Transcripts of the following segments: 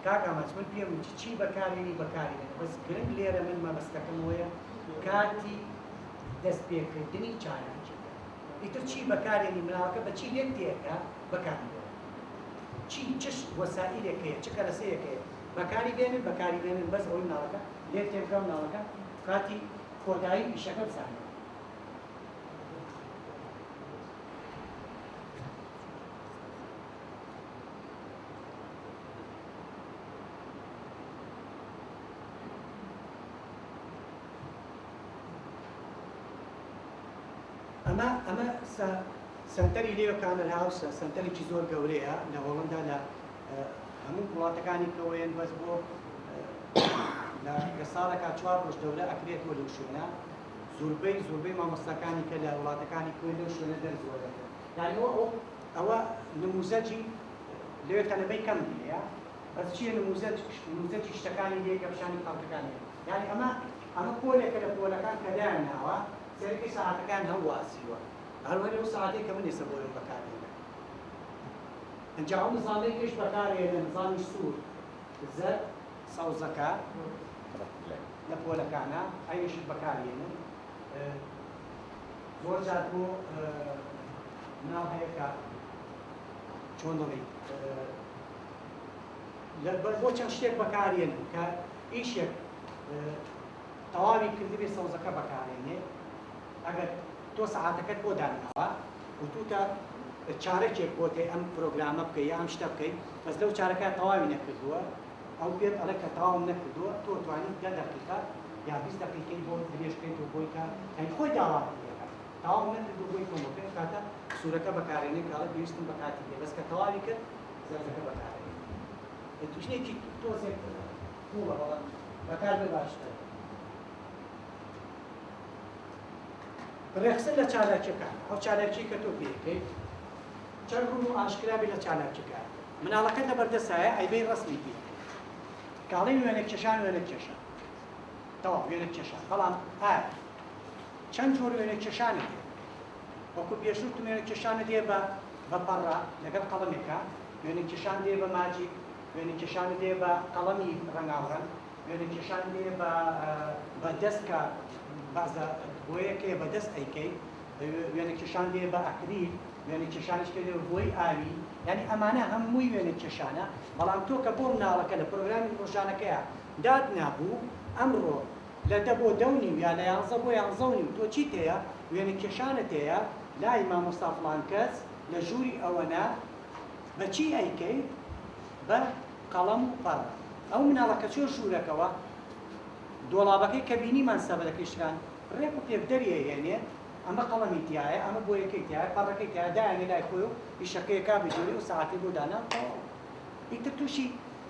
کاک ئامانج من پێم وتی چی بەکارێنی بەکاری بێنە بەس گرنگ لێرە من مەبەستەکەم ئەوەیە کاتی دەست پێکردنی چالاکیەکە ئیتر چی بەکارێنی مناڵەکە بە چی لێت تێکا بەکاری بێنە چی چ وەسائیلێک هەیە چ کەرەسەیەک هەیە بەکاری بێنن بەکاری بێنن بەس ئەوەی مناڵەکە لێت تێبگا مناڵەکە کاتی کۆتایی ئیشەکە بزانێت. ئەمە ئەمە سەنتەری لێو کانەر هاوسە سەنتەرێکی زۆر گەورەیە لە هۆڵندا لە هەموو وڵاتەکانی کەوەیەن بەس بۆ لە ساڵێکا چوار ڕۆژ دەورە ئەکرێتەوە لەو شوێنە زۆربەی زۆربەی مامۆستاکانی کە لە وڵاتەکانی کوێن لەو شوێنە دەرس وەردەگرن یعنی ئەوە ئەو ئەوە نموزەجی لەوێ تەلەبەی کەم هەیە بەس چییە نموزەج نموزەجی شتەکانی لێ کە پیشانی خەڵکەکان هەیە یعنی ئەمە ئەمە پۆلێکە لە پۆلەکان کە دایان ناوە سەرەکی سەعاتەکان هەڵواسیوە هەروەها لەو سەعاتەی کە من ئێستا بۆیان بەکارهێنم ئینجا ئەو نزامەی کەش بەکارهێنن نزامی سوور زەرد سەوزەکە لە پۆلەکانە ئەویشت بەکارهێنن زۆر جار بۆ مناڵ هەیە کە چۆن دەڵێی بۆ چەند شتێک بەکارێنن کە ئیشێک تەواوی کردبێ سەوزەکە بەکارێنێ ئەگەر تۆ سەعاتەکەت بۆ داناوە وتوتە چارەکێک بۆ تێ ئەم پرۆگرامە بکەی یا ئەم شتە بکەی بەس لەو چارەکە تەواوی نەکردووە ئەو پێت ئەڵێ کە تەواوم نەکردووە تۆ توانی دە دەقیقە یا 20 دەقیقەی بۆ درێژ کەیتەوە بۆی کە یانی خۆی داوات لێ ئەکات تەواوم نەکردووە بۆی کۆم بکەی ئەو کاتە سوورەکە بەکارێنێ کە ئەڵێ پێویستم بە کاتی هەیە بەس کە تەواوی کرد زەردەکە بەکارێنێ توشنێکی تۆزێک قوڵە بەڵام بەکار بێ باشترە. ڕێکخستن لە چالاکیەکان، ئەو چالاکیەی کە تۆ پێیەکەیت چەند ڕوون و ئاشکرا بێت لە چالاکیەکە مناڵەکەت لەبەردەستایە ئەیبەی ڕەسمی پێ کاڵی وێنە کێشان وێنە کێشان تەواو وێنە کێشان بەڵام ئایا چەند جۆر وێنە کێشانت هەیە وەکو پێشوو تم وێنە کێشانت هەیە بە بە پەڕە لەگەڵ قەڵەمێکە وێنە کێشان دێ بە ماجیک وێنە کێشانت هەیە بە قەڵەمی ڕەنگاوڕەنگ وێنەکێشان دێ بە بە دەست کە بازە بۆیەک هەیە بە دەست ئەیکەی، وێنەکێشان دێ بە ئەکریل، وێنەکێشانیش کە دێ بە بۆی ئاوی، یانی ئەمانە هەمووی وێنەکێشانە، بەڵام تۆ کە بۆ مناڵەکە لە پرۆگرامی ڕۆژانەکەیا داتنابوو ئەمڕۆ لە دە بۆ دە و نیو یا لە یانزە بۆ یانزە و نیو تۆ چیت هەیە وێنەکێشانت هەیە لای مامۆستا فڵان کەس لە ژووری ئەوەنە بە چی ئەیکەیت بە قەڵەم و پەڕە. ئەو مناڵە کە چوە ژوورەکەوە دۆڵابەکەی کە بینیمان سەبەتەکەی شکان ڕێک و پێک دەری ئەهێنێ ئەمە قەڵەمی تیایە ئەمە بۆیەکەی تیایە پەڕەکەی تیایە دایانێ لای خۆی و ئیشەکەی ئەکا بە جۆری ئەو سەعاتەی بۆ دانا تەواو ئیتر تووشی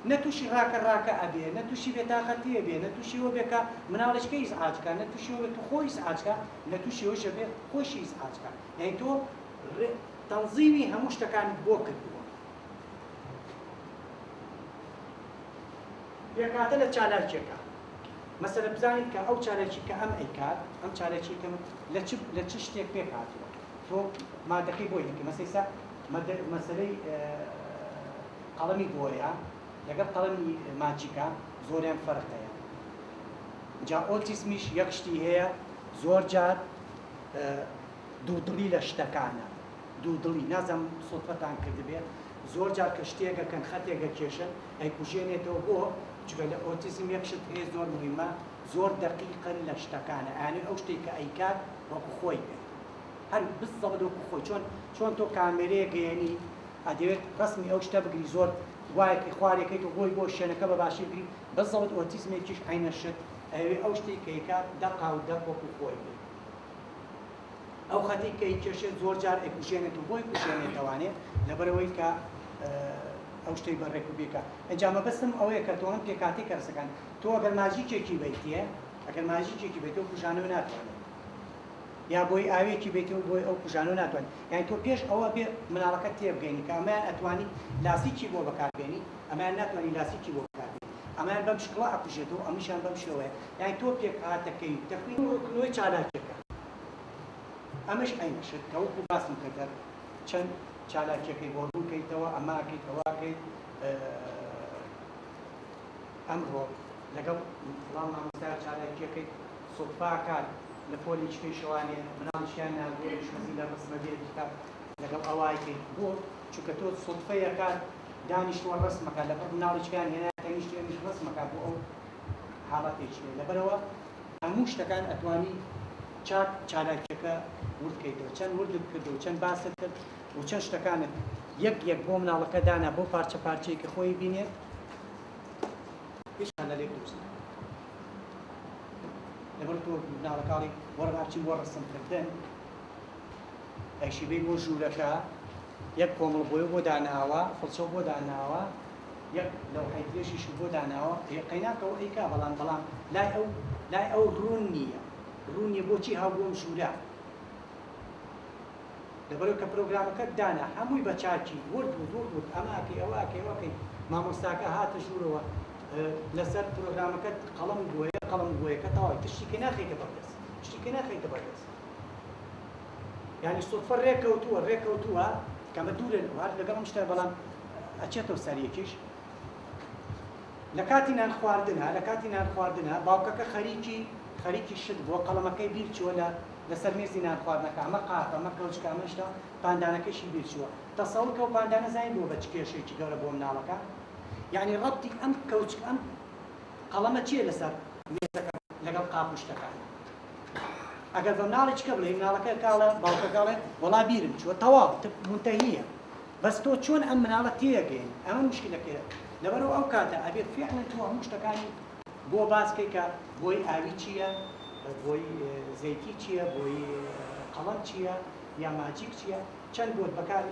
نە تووشی ڕاکە ڕاکە ئەبێ نە تووشی بێتاقەتی ئەبێ نە تووشی ئەوە بێ کە مناڵێکەی ئیزعاج کا نە تووشی ئەوە بێ تو خۆی ئیزعاج کا نە تووشی ئەوەش ئەبێ خۆیشی ئیزعاج کا یانی تۆ تەنزیمی هەموو شتەکانت بۆ کردووە. پێکهاتە لە چالاکیەکە مەسەلە بزانین کە ئەو چالاکی کە ئەم ئەیکات ئەم چالاکی کە لە چ لە چ شتێک پێک هاتووە تۆ مادەکەی بۆی دەکەی مەسەی سا مەسەلەی قەڵەمی بۆیە لەگەڵ قەڵەمی ماجیکا زۆریان فەرق هەیە جا ئۆتیزمیش یەک شتی هەیە زۆر جار دوودڵی لە شتەکانە دوودڵی نازانم سوتفەتان کردبێ زۆر جار کە شتێک ئەکەن خەتێک ئەکێشن ئەیکوژێنێتەوە بۆ؟ چونکە لە ئۆتیزم یەک شت هەیە زۆر مهمە زۆر دەقیقن لە شتەکانە ئەیانەوێ ئەو شتەی کە ئەیکات وەکو خۆی بێت هەر بزەبت وەکو خۆی چۆن چۆن تۆ کامێرەیەک ئەیەنی ئەدەوێت ڕەسمی ئەو شتە بگری زۆر وایەکەی خوارێکەی تۆ بۆی بۆ شوێنەکە بە باشی بگری بزەبت ئۆتیزمێکیش عەینە شت ئەیەوێ ئەو شتەی کە ئەیکات دەقا و دەق وەکو خۆی بێت. ئەو خەتەی کە ئەیکێشێت زۆر جار ئەیکوژێنێت و بۆی کوژێنێتەوانێ لەبەرئەوەی کە ئەو شتەی بە ڕێک و پێکە ئینجا مەبەستم ئەوەیە کە تۆ ئەم پێکهاتەی کەرەسەکان تۆ ئەگەر ماجیکێکی بەیتێ ئەگەر ماجیکێکی بەیتێ ئەو کوژانەوە ناتوانێت یا بۆی ئاوێکی بێتێ و بۆی ئەو کوژانەوە ناتوانێت یانی تۆ پێش ئەوە بێ مناڵەکە تێبگەینی کە ئەمەیان ئەتوانی لاسیکی بۆ بەکاربێنی ئەمەیان ناتوانی لاسیکی بۆ بەکاربێنی ئەمەیان بەم شکڵە ئەکوژێتەوە ئەمیشیان بەم شێوەیە یانی تۆ پێکهاتەکەی و تەکوین و ڕوونکردنەوەی چالاکیەکە ئەمەش عەینە شت کە وەکو باسم کرد هەر چەند چالاکیەکەی بۆ ڕوون کەیتەوە ئەمە ئەکەیت ئەوە ئەکەیت. ئەمڕۆ لەگەڵ فڵان مامۆستا چالاکیەکەی سوتفە ئەکات لە پۆلێکی پێشەوانێ مناڵیشیان ناردووە ئەویش حەزی لە ڕەسمە بێت تا لەگەڵ ئەوای کەیت بۆ؟ چونکە تۆ سوتفەیەکات دانیشتووە ڕەسمەکە لەپڕ مناڵیچکەیان هێنا تەنیشتی ئەمیش ڕەسمەکە بۆ ئەو حاڵەتێکی هەیە لەبەرئەوە هەموو شتەکان ئەتوانی چاک چالاکیەکە ورد کەیتەوە چەند وردت کرد و چەند باست کرد و چەند شتەکانت یەک یەک بۆ مناڵەکە دانا بۆ پارچە پارچەیە کە خۆی بینێت هیچ خەلەلێک دروست ناکات لەبەر تۆ مناڵەکاڵی وەرە با بچین بۆ ڕەسمکردن ئەیشی بەی بۆ ژوورەکە یەک کۆمەڵ بۆیە بۆ داناوە فڵچە بۆ داناوە یەک لەوحەی درێژیشی بۆ داناوە ئێ قەیناکەوە ئەیکا بەڵام بەڵام لای ئەو لای ئەو ڕوون نییە ڕوون نییە بۆچی هاو بۆم ژوورە لەبەرئەوەی کە پرۆگرامەکەت دانا هەمووی بە چاکی ورد ورد ورد ورد ئەمە ئەکەی ئەوە ئەکەی ئەوە ئەکەی مامۆستاکە هاتە ژوورەوە لەسەر پرۆگرامەکەت قەڵەم و بۆیە قەڵەم و بۆیەکە تەواوی تر شتیکە ناخەیتە بەردەست شتیکە ناخەیتە بەردەست یعنی سوتفە ڕێکەوتووە ڕێکەوتووە کەمە دوورە هەر لەگەڵ ئەم شتە بەڵام ئەچێتەوە سەریەکیش لە کاتی نان خواردنا لە کاتی نان خواردنا باوکەکە خەریکی خەریکی شت بووە قەڵەمەکەی بیر چووە لە لەسەر مێزی نان خواردنەکە ئەمە قاپە ئەمە کەوچکە ئەمە شتە پاندانەکەشی بیر چووە تەسەور کە ئەو پاندانە زانی بووە بە چ کێشەیەکی گەورە بۆ مناڵەکە یعنی ڕەبتی ئەم کەوچک ئەم قەڵەمە چییە لەسەر مێزەکە لەگەڵ قاپ و شتەکان ئەگەر بە مناڵی چکە بڵێ مناڵەکە کاڵە باوکەکە ئەڵێ وەڵا بیرم چووە تەواو منتەهیە بەس تۆ چۆن ئەم مناڵە تێگەین ئەمە مشکلەکەیە لەبەرئەوە ئەو کاتە ئەبێت فعلا تۆ هەموو شتەکانی بۆ باس کەی کە بۆی ئاوی چییە بۆی زەیتی چییە بۆی قەڵەم چییە یا ماجیک چییە چەند بۆت بەکار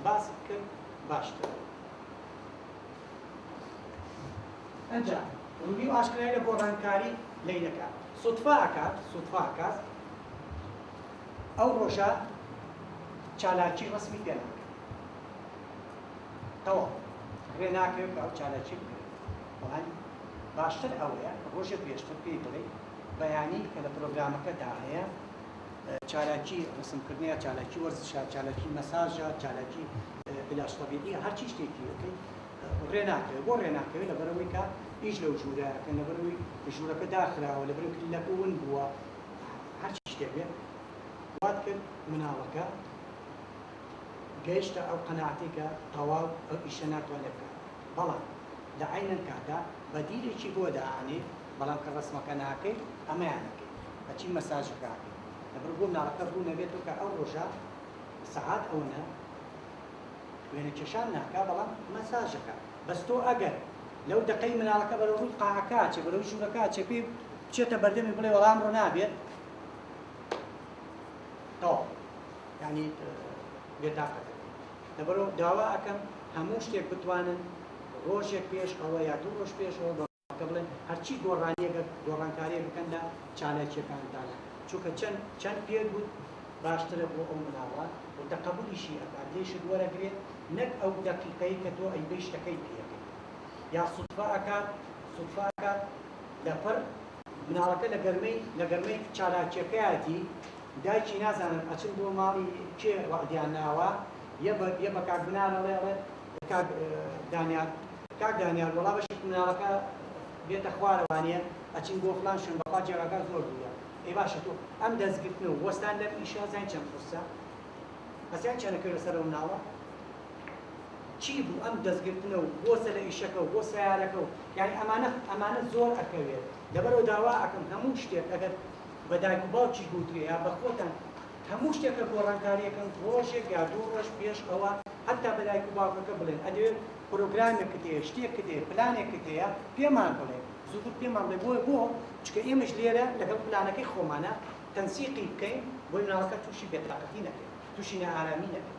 باس کرد باشتر ئەنجا ڕوونی و ئاشکرای لە گۆڕانکاری لەیلەکە سوتفا ئەکات سوتفا ئەکات ئەو ڕۆژە چالاکی ڕەسمی پێ ناکرێت تەواو ڕێ ناکەوێت کە ئەو چالاکی بکرێت بەڵام باشتر ئەوەیە ڕۆژێک پێشتر پێی بڵێ بەیانی کە لە پرۆگرامەکەدا هەیە چالاکی ڕسمکردنە چالاکی وەرزشە چالاکی مەساژە چالاکی علاج طبیعی هەرچی شتێکی ئەکەی ڕێ ناکەوێت بۆ ڕێ ناکەوێت لەبەرەوەی کە ئیش لەو ژوورە ئەکەن لەبەرەوەی ژوورەکە داخراوە لەبەرەوەی کلیلەکە ون بووە هەرچی شتێک بێت وات کرد مناڵەکە گەیشتە ئەو قەناعەتەی کە تەواو ئەو ئیشە ناتوانێت بکات بەڵام لە عەینەن کاتا بەدیلێکی بۆ دائەنێی بەڵام کە ڕەسمەکە ناکەی ئەمەیان ئەکەی ئەچی مەساجەکە ئەکەی لەبەر بۆ مناڵەکە ڕوون نەبێتەوە کە ئەو ڕۆژە سەعات ئەوەنە وێنەکێشان ناکا بەڵام مەساجەکە بەس تۆ ئەگەر لەو دەقەی مناڵەکە بەرەو ڕووی قاعەکە ئەچێ بەرەو ژوورەکە ئەچێ پێی بچێتە بەردەمی بڵێ وەڵا ئەمڕۆ نابێت تەواو یعنی بێتاقەتە لەبەرەوە داوا ئەکەم هەموو شتێک بتوانن ڕۆژێک پێش ئەوە یا دوو ڕۆژ پێش ئەوە بە کە بڵێن هەرچی گۆڕانیەگە گۆڕانکاریە بکەن لە چالاکیەکانتانا چونکە چەند چەند پێت وت باشترە بۆ ئەو مناڵە و تەقەبولیشی ئەکات لێشت وەرەگرێت نەک ئەو دەقیقەی کە تۆ ئەیبەی شتەکەی پێ ئەکەی یا سوتفە ئەکات سوتفە ئەکات لەپڕ مناڵەکە لە گەرمەی لە گەرمەی چالاکیەکەیەتی دایکی نازانم ئەچن بۆ ماڵی کێ وەعدیان ناوە یە بە یە بە کاک بنار ئەڵێ ئەڵێ کاک دانیار کاک دانیار وەڵا بەشێک مناڵەکە بێتە خوارەوانیە ئەچین بۆ فلان شوێن بەخوا جێگاکە زۆر دوورە ئەی باشە تۆ ئەم دەستگرتن و وەستان لەم ئیشە زین چەند قورسە ئەسیان چەنەکەی لەسەر ئەو مناڵە چی بوو ئەم دەستگرتنە و بۆسە لە ئیشەکە و بۆ سیارەکە و یعنی ئەمانە ئەمانە زۆر ئەکەوێت لەبەرەوە داوا ئەکەم هەموو شتێک ئەگەر بە دایک و باوکیش بوترێ یا بە خۆتان هەموو شتێک کە گۆڕانکاریەکەن ڕۆژێک یا دوو ڕۆژ پێش ئەوە هەتا بە دایک و باوکەکە بڵێن ئەدەوێت پرۆگرامێکت هەیە شتێکت هەیە پلانێکت هەیە پێمان بڵێ زووتر پێمان بڵێ بۆ بۆ چونکە ئێمەش لێرە لەگەڵ پلانەکەی خۆمانە تەنسیقی بکەین بۆی مناڵەکە تووشی بێتاقەتی نەبێت تووشی نائارامی نەبێت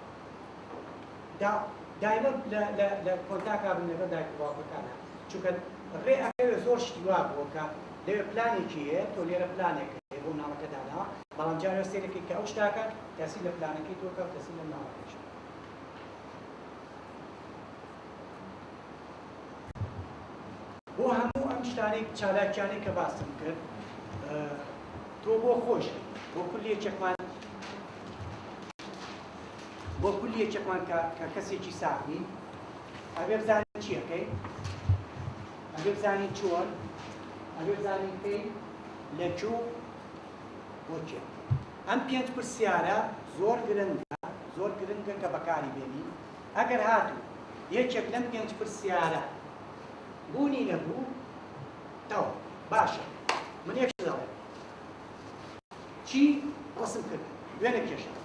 دا دایمە لە لە لە کۆنتاکا بن لەگەڵ دایک و باوکەکانە چونکە ڕێ ئەکەوێ زۆر شتی وا بووە کە لەوێ پلانێکی هەیە تۆ لێرە پلانێک هەیە بۆ مناڵەکە داناوە بەڵام جارێ سەیرەکەی کە ئەو شتاکە تەسیر لە پلانەکەی تۆ کە تەسیر لە مناڵەکەیش بۆ هەموو ئەم شتانەی چالاکیانەی کە باسم کرد تۆ بۆ خۆش بۆ کولی یەکێکمان بۆ کولی یەکێکمان کە کە کەسێکی ساغ بین ئەبێ بزانین چی ئەکەین. ئەبێ بزانین چۆن، ئەبێ بزانین کەی، لە کوێ بۆ کێ. ئەم پێنج پرسیارە زۆر گرنگە، زۆر گرنگە کە بەکاری بێنین. ئەگەر هاتوو یەکێک لەم پێنج پرسیارە بوونی نەبوو، تەواو. باشە من یەک شت دەڵێم، چی ڕەسم کردن، وێنە کێشان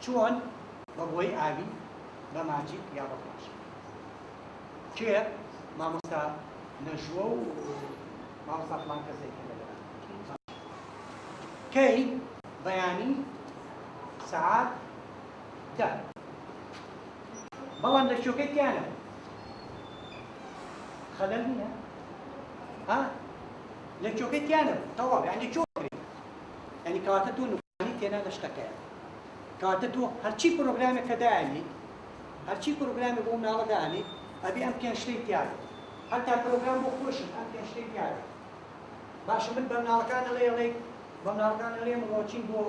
چۆن؟ بە بۆی ئاوی، بە ماجیک یا بە فلاش؟ کێ؟ مامۆستا نەژوە و مامۆستا فڵان کەسێک هەیە لەگەڵ. کەی؟ بەیانی سەعات 10. بەڵام لە کوێکەی تیا نەبوو. خەلەل نییە؟ ها؟ لە کوێکەی تیا نەبوو. تەواو یعنی کوێ کرێ؟ یعنی کەواتە تۆ نوقسانی تێنا لە شتەکەیە. کەواتە تۆ هەرچی پرۆگرامێک کە دایانیت، هەرچی پرۆگرامێک بۆ مناڵە دانیت، ئەبێ ئەم پێنج شتەی تیا بێت. هەتا پرۆگرام بۆ خۆشت ئەم پێنج شتەی تیا بێت. باشە من بە مناڵەکان ئەڵێ ئەڵێ بە مناڵەکان ئەڵێم ڕۆچین بۆ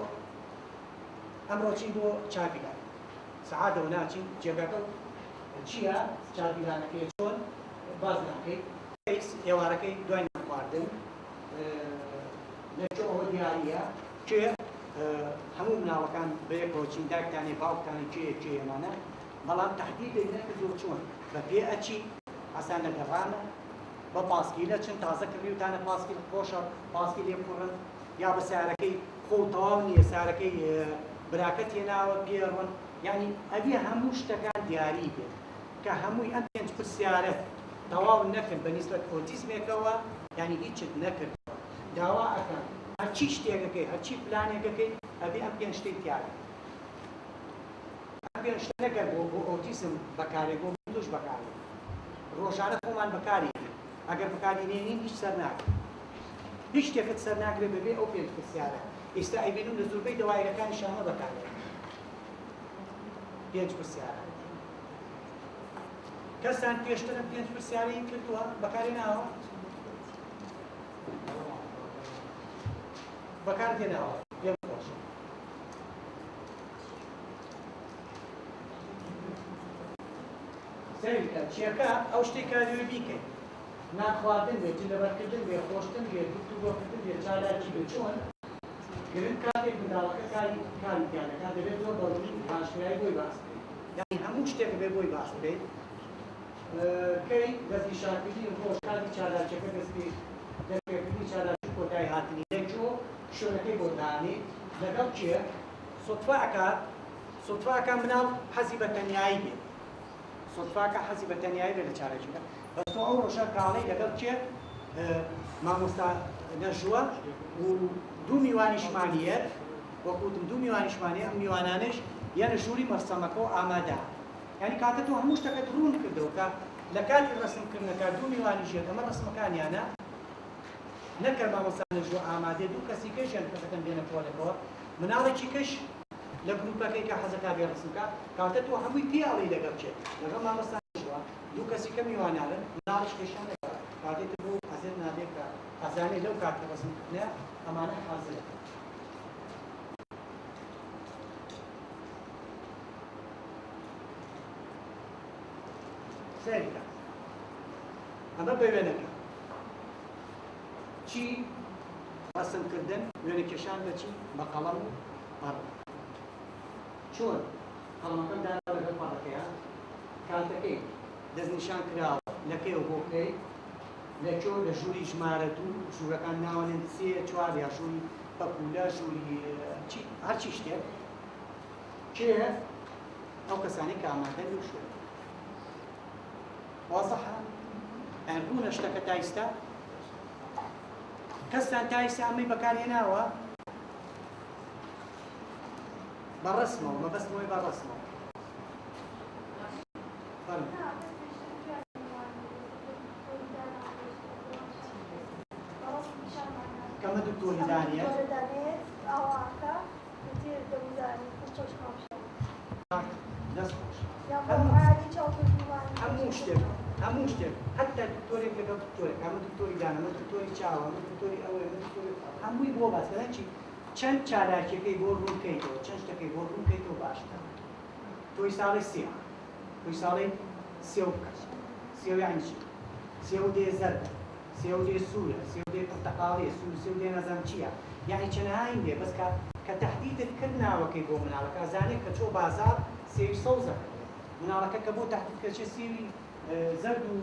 ئەمڕۆ چین بۆ چاپیلان سەعاتەوە ناچین جێگاکە چییە چاپیلانەکەی چۆن باز ناکەیت ئێوارەکەی دوای نان خواردن لەکوێ ئەوە دیاریە کێ هەموو مناڵەکان بەیەکەوە چین دایکتانێ باوکتانێ کێ کێ ئەمانە بەڵام تەحدیدت نەکردووە چۆن بە پێ ئەچی ئاسان لە گەڕانە بە پاسکیلە چن تازە کڕیوتانە پاسکیل خۆشە پاسکیل لێ بکوڕن یا بە سارەکەی خۆ تەواو نییە سارەکەی براکەت هێناوە پێڕۆن یعنی ئەبێ هەموو شتەکان دیاری بێت کە هەمووی ئەم پێنج پرسیارەت تەواو نەکرد بە نیسبەت ئۆتیزمێکەوە یانی هیچت نەکردووە داوا ئەکەم هەرچی شتێک ئەکەی هەرچی پلانێک ئەکەی ئەبێ ئەم پێنج شتەی تیا بێت ئەم پێنج شتە نەگەر بۆ بۆ ئۆتیزم بەکارێ بۆ من توش بەکارێ ڕۆژانە خۆمان بەکاری دێن ئەگەر بەکاری نێنین هیچ سەر ناگرێ هیچ شتێکت سەر ناگرێ بەبێ ئەو پێنج پرسیارە ئیستا ئەیبینم لە زۆربەی دەوایرەکانی شامە بەکارێ پێنج پرسیارە کەستان پێشتر ئەم پێنج پرسیارەی کردووە بەکاری ناوە؟ بەکار دێناوە پێم خۆشە. سەیرکە چیەکە ئەو شتێک کە لەوێ بیکەیت نان خواردن بێت جل لەبەرکردن بێ خۆشتن بێ گفتوگۆکردن بێ چالاکی بێ چۆن گرنگ کاتێک منداڵەکە کاری کاری تیا دەکات دەبێت زۆر بە ڕوونی و ئاشکرایی بۆی باس بکەیت یانی هەموو شتێک ئەبێ بۆی باس بکەیت کەی دەستنیشانکردنی ڕۆژ کاتی چالاکیەکە دەست پێ دەستپێکردنی چالاکی و کۆتایی هاتنی لە کوێ شوێنەکەی بۆ دانێیت لەگەڵ کێ سوتفە ئەکات سوتفە ئەکا مناڵ حەزی بە تەنیایی بێت سوتفە ئەکا حەزی بە تەنیایی بێت لە چالاکیەکە بەس تۆ ئەو ڕۆژە کاڵەی لەگەڵ کێ مامۆستا نەژووە و دوو میوانیشمان یەت وەکو وتم دوو میوانیشمان هەیە ئەم میوانانەش یەنە ژووری مەرسەمەکە و ئامادە یانی کاتە تۆ هەموو شتەکەت ڕوون کردەوە کە لە کاتی ڕەسم کردنەکە دوو میوانیش یەت ئەمە ڕەسمەکانیانە نەکە مامۆستا نەژوو ئامادەیە دوو کەسی کەش یان کەسەکەن بێنە پۆلەکەوە مناڵێکی کەش لە گروپەکەی کە حەزەکا بێ ڕەسم کا کاتە تۆ هەمووی پێ ئەڵێی لەگەڵ کێ لەگەڵ مامۆستا نەژووە دوو کەسی کە میوانارن مناڵیش کەشیان لەگەڵە کاتێ تر بۆ ئەزێت نابێ کە ئەزانێ لەو کاتی ڕەسم کردنە ئەمانە حازرن. سەیری کە ئەمە بە وێنەکە چی ڕەسم کردن وێنە کێشان بە چی بە قەڵەم و پەڕە چۆن قەڵەمەکەم دانا لەگەڵ پەڕەکەیان کاتەکەی دەستنیشان کراوە لە کەیەوە بۆ کەی لە کوێ لە ژووری ژمارە دوو ژوورەکان ناوەنێن سێ چوار یا ژووری پەپوولە ژووری چی هەرچی شتێک کێ ئەو کەسانەی کە ئامادەن لەو شوێنە وازحە یان ڕوونە شتەکە تا ئیستا کەستان تا ئیستا ئەمەی بەکارهێناوە بە ڕەسمەوە مەبەستمەوەی بە ڕەسمەوە فەرموو. کەمە دکتۆری دانیە دەست خۆش هەموو شتێک هەموو شتێک حتا دکتۆرێک لەگەڵ دکتۆرێک ئەمە دکتۆری دانە ئەمە دکتۆری چاوە ئەمە دکتۆری ئەوەیە ئەمە دکتۆری هەمووی بۆ باس کردن چی چەند چالاکیەکەی بۆ ڕوون کەیتەوە چەند شتەکەی بۆ ڕوون کەیتەوە باشترە تۆی ساڵی سێ تۆی ساڵی سێو بکە سێو یعنی چی؟ سێو دێ زەردە، سێو دێ سوورە، سێو دێ پرتەقاڵیە، سوور سێو دێ نازانم چییە، یەعنی چەنەهاین دێ، بەس کە کە تەحدیدت کرد ناوەکەی بۆ مناڵەکە ئەزانێ کە چۆ بازاڕ سێوی سەوز ئەکڕێ، مناڵەکە کە بۆ تەحدید کە چێ سێوی زەرد و.